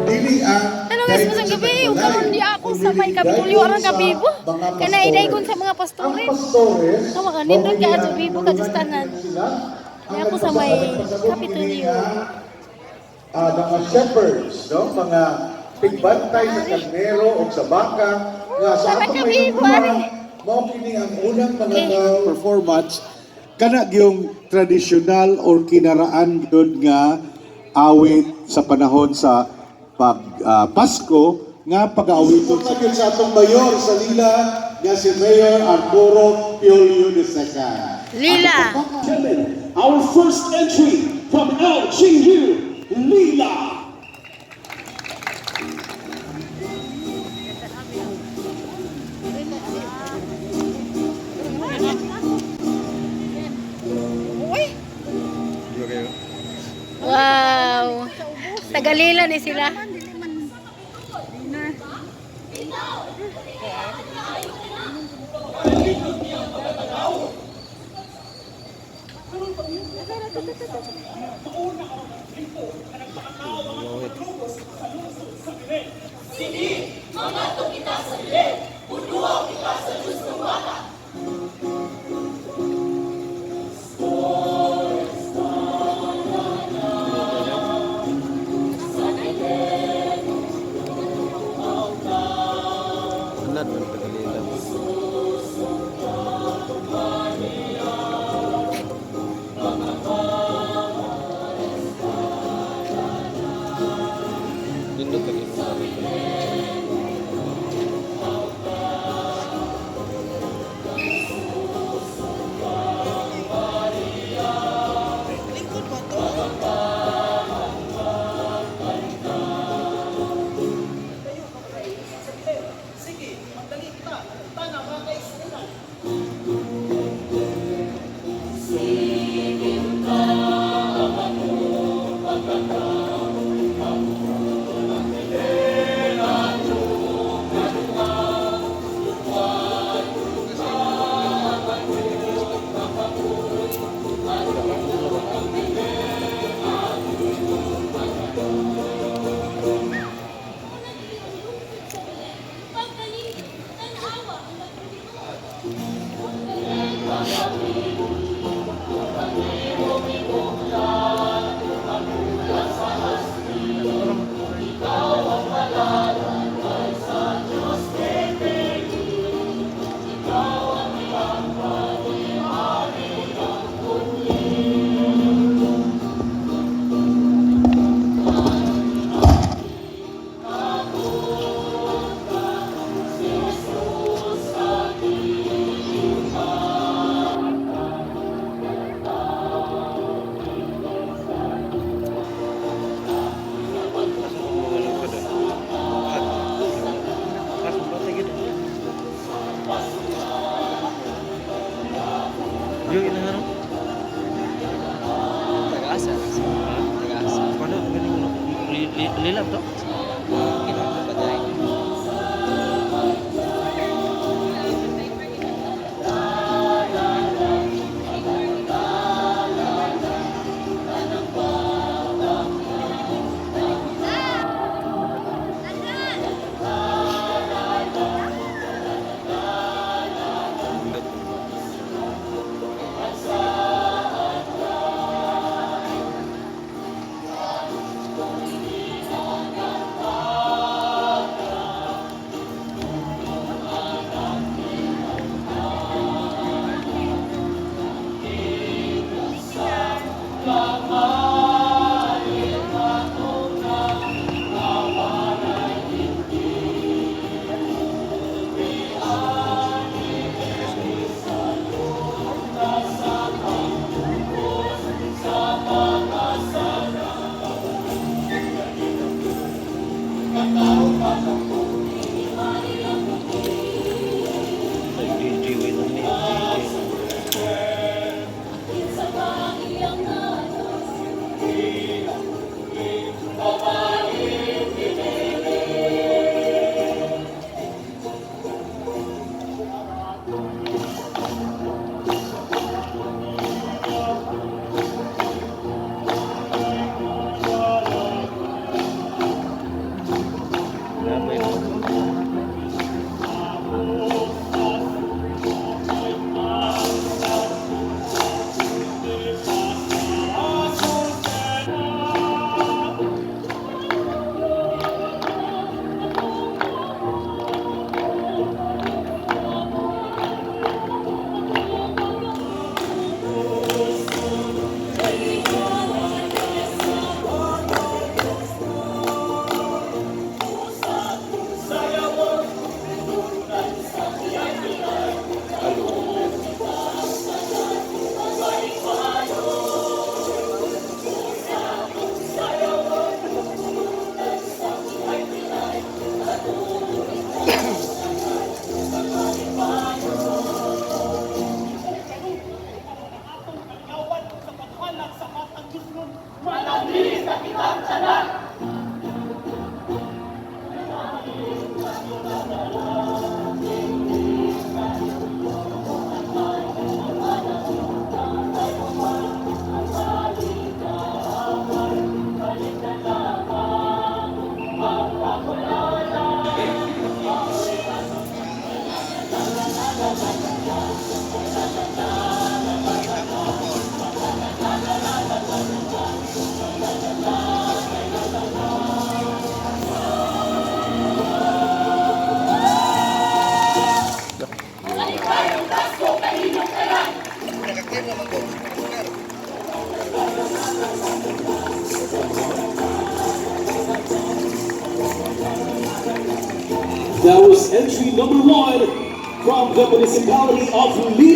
Dili ang Hello guys, dayon masang sa gabi. Ug tagbalay, karon di ako sa may kundi Kapitulyo dayon aron sa kabibo. mga Kana iday sa pastores. mga Ang pastores. pastores, Tama ka, nindot mao ka kini ato ang bibo tulungan katustanan. sila. Ang Di ako sa may nagpasabot kini Kapitulyo. nga, mga shepherds, no? Mga tigbantay sa karnero o sa baka nga sa Tara atong ka, bibo, hinungdan, ari. mao kini ang unang mga performance kana yung tradisyonal or kinaraan gyud nga awit sa panahon sa pag Pasko nga pag-aawiton sa gyud sa atong mayor sa Lila nga si Mayor Arturo Piolio II. Lila. Gentlemen, our first entry from LGU, Lila. Wow. Tagalila ni sila. Anad man tagalila. Nindot lagi mo. Yung inaharap? Tagasa. Tagasa. Paano? Galing mo. Lilab to? Kinahanglan ba tayo? Nindot. Entry number 1 from the municipality of Lila.